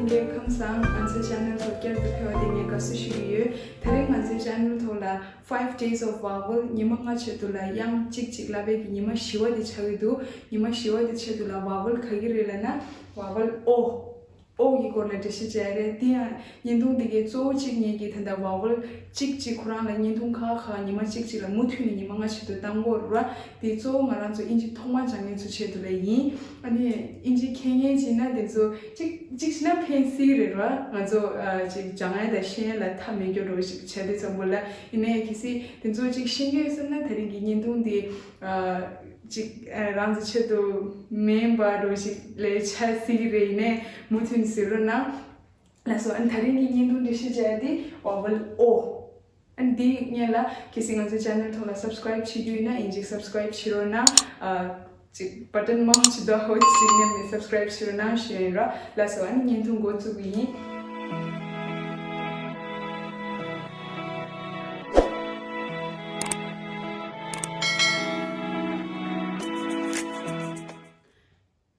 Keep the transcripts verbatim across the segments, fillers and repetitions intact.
ལྷན་རྒྱས་ཁམས་བཟང་། ང་ཚོའི་ཆེ་ནལ་ཐོག་བསྐྱར་དུ་ཕེབས་པ་དེ་ངས་དགའ་བསུ་ཞུ་གི་ཡོད། དེ་རིང་ང་ཚོའི་ཆེ་ནལ་ཐོག་ལ་Five Days of Vowel ཉི་མ་ལྔ་ཆེད་དུ་ལ་དབྱངས་གཅིག་གཅིག་བསླབ་པའི་གི་ཉི་མ་བཞི་པ་དེ་ཆགས་ཀྱི་འདུག་ཉི་མ་བཞི་པ་དེ་ཆེད་དུ་ལ་vowel ག་གི་རེད་ལབ་ན། vowel O། O གི་སྐོར་ལ་འགྲེལ་བཤད་བྱས་རེད། དེ་ཡང་བརྙན་ཐུང་འདི་གའི་གཙོ་བོ་གཅིག་ངེད་ཀྱིས་ད་ལྟ་vowel གཅིག་གཅིག་ཁོ་རང་ལ་བརྙན་ཐུང་ཁག་ཁག་ཉི་མ་གཅིག་གཅིག་ལ་མུ་མཐུད་ནས་ཉི་མ་ལྔ་ཆེད་དུ་བཏང་གི་ཡོད་རེད་བ། དེ་གཙོ་བོ་ང་རང་ཚོ་དབྱིན་ཇི་ཐོག་མ་སྦྱང་མཁན་ཚོ་ཆེད་དུ་ལ་ཡིན། ཨ་ནི་དབྱིན་ཇི་མཁས་མཁན་བྱས་ན་དེ་ཚོ་གཅིག་གཅིག་བྱས་ན་ཕན་སྲིད་རེད་བ། ང་ཚོ་ཨ་ཅིག་སྦྱང་ཡ་དང་ཤེས་ཡ་ལ་མཐའ་མེད་རྒྱུ་འདྲ་བོ་ཞིག་བྱས་དུས་ཙམ་པོ་ལ། ཡིན་ནའི་གལ་སྲིད་དེ་ཚོ་གཅིག་ཤེས་ཀྱི་ཡོད་བསམ་ན་དེ་རིང་གི་བརྙན་ཐུང་འདི་ཨ་གཅིག་ཨ་རང་ཚོ་ཆེད་དུ་མིན་པ་འདྲ་བོ་ཞིག་ལས་ཆགས་སྲིད་ཀྱི་རེད། ཡིན་ནའི་མུ་མཐུད་ནས་གཟིགས་རོགས་གནང་། ལགས་སོ། ཨ་ནི་དེ་རིང་གི་བརྙན་ཐུང་འགྲེལ་བཤད་བྱ་ཡ་དེ་vowel O། ཨ་ནི་དེའི་སྔོན་ལ་གལ་སྲིད་ང་ཚོའི་ཆེ་ནལ་ཐོག་ལ་subscribe བྱེད་རྒྱུ་ཡིན་ན་ཡིན་གཅིག་subscribe བྱེད་རོགས་གནང་། ཨ་ཅིག་button མང་ཆེ་དོ་ཧོ་ཅིག་མནན་ནས་subscribe བྱེད་རོགས་གནང་ཞུ་ཡིན་རོགས། ལགས་སོ། ཨ་ནི་བརྙན་ཐུང་འགོ་བཙུགས་གི་ཡིན།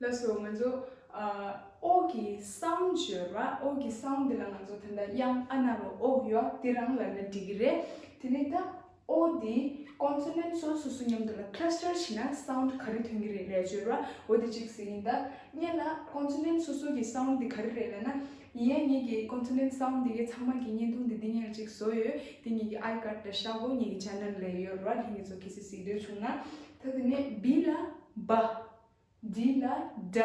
ལགས་སོ། ང་ཚོ་ཨ་O གི་sound ཡོད་ར། O གི་sound འདི་ལ་ང་ཚོ་ད་ལྟ་དབྱངས་ཨ་ན་རོ་O ཡོད། དེ་རང་ལབ་ན་འགྲིག་གི་རེད། དེ་ནས་ད་O འདི་consonant སོ་སོ་སོ་མཉམ་དུ་ལ་cluster བྱས་ན་sound ག་རེ་ཐོན་གི་རེད་ལབ་ཡོད་ར། འོ་དེ་གཅིག་ཟེར་ཡིན། ད་སྔོན་ལ་consonant སོ་སོ་གི་sound འདི་ག་རེ་རེད་ལབ་ན། ཡིན་ཡང་ངེད་ཀྱི་consonant sound འདི་གའི་ཚང་མ་གི་བརྙན་ཐུང་འདི་འདི་སྔོན་ལ་གཅིག་བཟོས་ཡོད། དེ་ངེད་ཀྱི་iCard ལ་བཞག་གོ། ངེད་ཀྱི་channel ལ་ཡོད་ར། ལྷན་རྒྱས་ཚོ་གལ་སྲིད་གཟིགས་འདོད་བྱུང་ན། ད་དེ་ནས་B ལ་བ། D ལ་ད།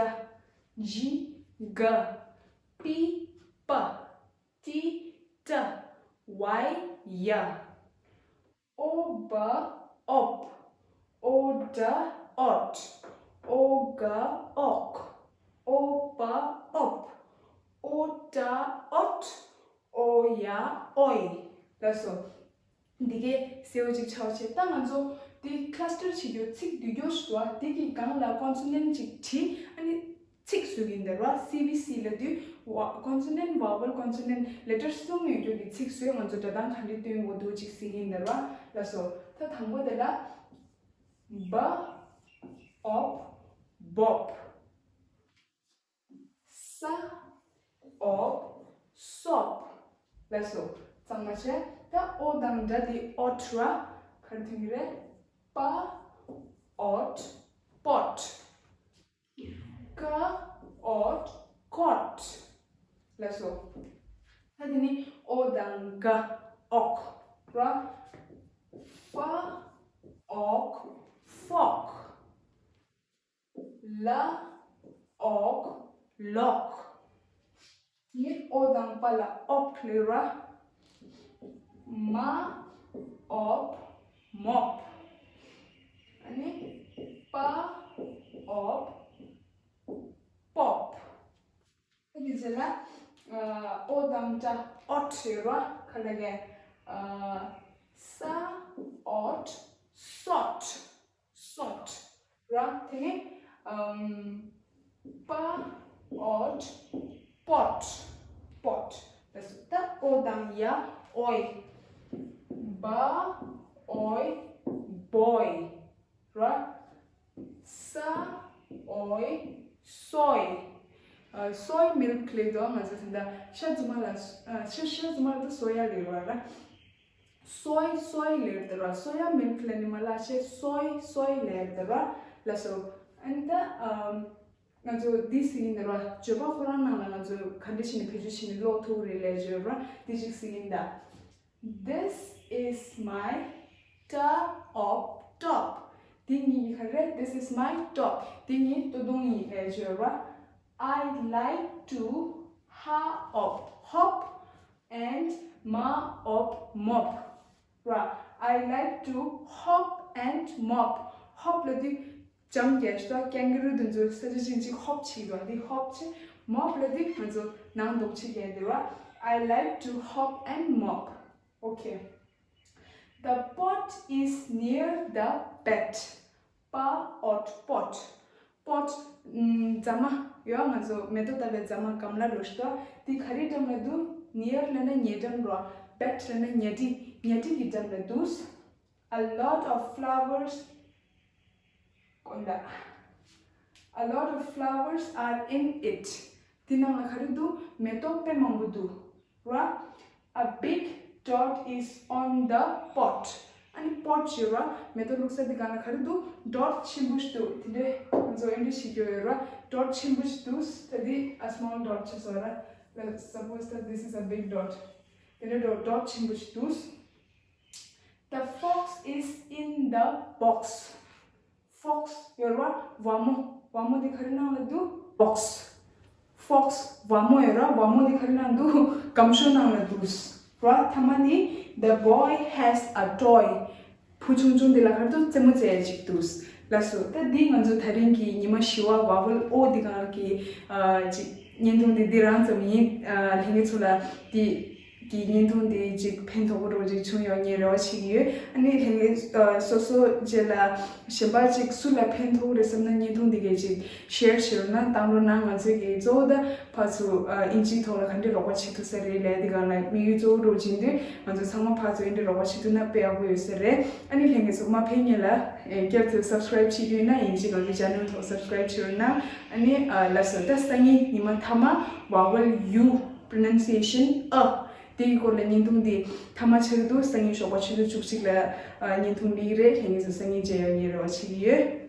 G ག། P པ། T ཏ། Y ཡ། ཨོ་བ་ཨོབ། ཨོ་ད་ཨོད། ཨོ་ག་ཨོག། ཨོ་པ་ཨོབ། ཨོ་ཏ་ཨོད། ཨོ་ཡ་ཨོའི། ལགས་སོ། འདི་གའི་གསལ་བོ་ཅིག་ཆགས་བྱས། ད་ང་ཚོ་འདི་cluster བྱེད་རྒྱུ་ཚིག་བསྡུས་རྒྱུ་ཞིག་འདུག་ཨ། འདི་གི་སྒང་ལ་consonant ཅིག་བྲིས། ཨ་ནི་ཚིག་བཟོ་གི་ཡིན་ད་ར། C V C ལབ་དུས་consonant vowel consonant letter གསུམ་ཡོད་རྒྱུ་གི་ཚིག་བཟོས། ང་ཚོ་སྒྲ་གདངས་ག་འདྲས་སྟོན་དགོས་འདུག་ཅིག་གཟིགས་ཀྱི་ཡིན་ད་ར། ལགས་སོ། ད་དང་པོ་དེ་ལ་བ་ཨོབ་བོབ། ས་ཨོབ་སོབ། ལགས་སོ། གཙང་མ་བྱས། ད་ཨོ་དང་སྒྲ་དེ་ཨོད་ར། ག་རེ་ཐོན་གྱི་རེད། པ་ཨོད་པོད། ཀ་ཨོད་ཀོད། ལགས་སོ། ད་དེ་ནི་ཨོ་དང་ག་ཨོག་ར། ཧྥ་ཨོག་ཧྥོག། ལ་ཨོག་ལོག། ནི་ཨོ་དང་པ་ལ་ཨོབ་ལབ་ར། མ་ཨོབ་མོབ། ཨ་ནི་པ་ཨོབ་པོབ། ཨ་ནི་རྗེས་ལ་ཨོ་དང་ཏ་ཨོད་ལབ་ར། ག་ལ་ག་ས་ཨོད་སོད། སོད་ར། དེ་ནས་ཨམ་པ་ཨོད་པོད། པོད། ད་ཨོ་དང་ཡ་ཨོའི། བ་ཨོའི་བོའི་ར། ས་ཨོའི་སོའི། ཨ་soy milk ལབ་དུས་ང་ཚོ་ད་ཤ་རྫུན་མ་ལ་ཨ་ཤ་ཤ་རྫུན་མ་ལ་ད་སོ་ཡ་ལབ་ར། སོའི་སོའི་ལབ་ཡོད་རེད་ད་ར། soya milk ལབ་ནི་མ་ལ་ཤེས། སོའི་སོའི་ལབ་ཡོད་རེད་ད་ར། ལགས་སོ། ཨ་ནི་ད་ཨམ་ང་ཚོ་འདི་ཟེར་གྱི་ཡིན་ད་ར། བརྗོད་པ་ཁོ་རང་ནང་ལ་ང་ཚོ་ག་འདྲ་བྱས་ནས་བེད་སྤྱོད་བྱས་ནས་ཀློག་ཐུབ་རེད་ལབ་བརྗོད་ར། འདི་ཅིག་ཟེར་གྱི་ཡིན་ད། This is my top top. འདི་ངའི་ག་རེད། This is my top. འདི་ངའི་སྟོད་ཐུང་ཡིན་ལབ་བརྗོད་ར། I like to hop hop and མ་ཨོབ་མོབ་ར། I like to hop and mop. Hop ལབ་དུས་འཇམ་རྒྱག་ཞིག་དང་ཀེང་ག་རུ་དེ་ཚོ་ས་ཆ་ཅིག་ཅིག་ཧོབ་བྱེད་དོ། འདི་ཧོབ་བྱེད། མོབ་ལབ་དུས་ང་ཚོ་ནང་འདོགས་བྱེད་རྒྱག་དེ་ར། I like to hop and mop. Okay. The pot is near the bed. པ་ཨོད་པོད། པོད། ཨམ་རྫ་མ་ཡོད། ང་ཚོ་མེ་ཏོག་བཏབ་པའི་རྫ་མ་གམ་ལ་རོ་ཞིག་དང་། འདི་ག་རེའི་འགྲམ་ལ་འདུག near ལབ་ན་ཉེ་འགྲམ་རོ། bed ལབ་ན་ཉལ་ཁྲི། ཉལ་ཁྲི་གི་འགྲམ་ལ་འདུག A lot of flowers. ཀོན་ད། A lot of flowers are in it. འདི་ནང་ལ་ག་རེ་འདུག་མེ་ཏོག་དཔེ་མང་པོ་འདུག་ར། A big dot is on the pot. ཨ་ནི་པོཊ་ཡོད་ར། མེ་ཏོག་བླུགས་ས་འདི་སྒང་ལ་ག་རེ་འདུག་ཌོཊ་ཆེན་པོ་ཞིག་འདུག་དེ་འདྲའི་ང་ཚོ་ཨེ་འདྲ་ཞིག་ཡོད་ར། ཌོཊ་ཆེན་པོ་ཞིག་འདུག་ད་འདི་ཨ་སི་མོལ་ཌོཊ་ཆགས་སོང་ར། Let's suppose that this is a big dot. དེ་འདྲའི་ཌོཊ་ཆེན་པོ་ཞིག་འདུག The fox is in the box. ཕོགས་ཡོད་ར། ཝ་མོ། ཝ་མོ་དེ་ག་རེ་ནང་ལ་འདུག་ཕོགས། ཕོགས། ཝ་མོ་ཡོད་ར། ཝ་མོ་དེ་ག་རེ་ནང་འདུག་སྒམ་ཤོག་ནང་ལ་འདུག་ར། ཐ་མ་ནི། The boy has a toy. བུ་ཆུང་ཆུང་དེ་ལ་ག་རེ་འདུག་རྩེད་མོ་རྩེ་ཡ་ཅིག་འདུག་ལགས་སོ། ད་འདི་ང་ཚོ་ད་རིང་གི་ཉི་མ་བཞི་བ་ཝ་ཝལ་ཨོ་འདི་སྒང་གི་ཨ་ཅིག་བརྙན་ཐུང་འདི་འདི་རང་ཙམ་ཡིན། ཨ་ལྷན་རྒྱས་ཚོ་ལ་འདི་གི་བརྙན་ཐུང་འདི་ཅིག་ཕན་ཐོགས་རོགས་ཅིག་བྱུང་ཡོང་ངས་རེ་བ་བྱེད་ཀྱི་ཡོད། ཨ་ནི་ལྷན་རྒྱས་ཨ་སོ་སོ་རྗེས་ལ་གཞན་པ་ཅིག་སུ་ལ་ཕན་ཐོགས་རེད་བསམ་ན་བརྙན་ཐུང་འདི་གས་ཅིག་ཤེར་བྱེད་རོགས་གནང་། བཏང་རོགས་གནང་། ང་ཚོས་ཀྱི་གཙོ་བོ་ད་ཕར་ཚུར་ཨ་དབྱིན་ཇིའི་ཐོག་ལ་ག་འདྲས་རོགས་པ་བྱེད་ཐུབ་ས་རེད་ལབ་དེ་སྒང་ལ་དམིགས་ཡུལ་གཙོ་བོ་རོགས་བྱེད་དུས་ང་ཚོ་ཚང་མ་ཕར་ཚུར་ཨེ་འདྲས་རོགས་པ་བྱེད་ཐུབ་ན་དཔེ་ཡག་པོ་ཡོད་ས་རེད། ཨ་ནི་ལྷན་རྒྱས་ཚོ་མ་ཕན་ཉེ་ལ་ཨེ་བསྐྱར་དུ་སབ་སི་ཀ་རེབ་བྱེད་ཀྱི་ཡོད་ན་དབྱིན་ཇི་ང་ཚོའི་ཅེ་ནལ་ཐོག་སབ་སི་ཀ་རེབ་བྱེད་རོགས་གནང་། ཨ་ནི་ཨ་ལགས་སོ། ད་སང་ཉིན་ཉི་མ་མཐའ་མ་ཝ་ཝལ་ཡུ་པྲོ་ནན་སི་ཨེ་ཤན་ཨ་དེ་གི་སྐོར་ལ་བརྙན་ཐུང་འདི་མཐའ་མ་ཆགས་ཀྱི་འདུག་སང་ཉིན་ཞོགས་པ་ཆུ་ཚོད་བཅུ་གཅིག་ལ་ཨ་བརྙན་ཐུང་སླེབས་ཀྱི་རེད། ལྷན་རྒྱས་ཚོ་སང་ཉིན་མཇལ་ཡོང་ངས་རེ་བ་བྱེད་ཀྱི་ཡོད།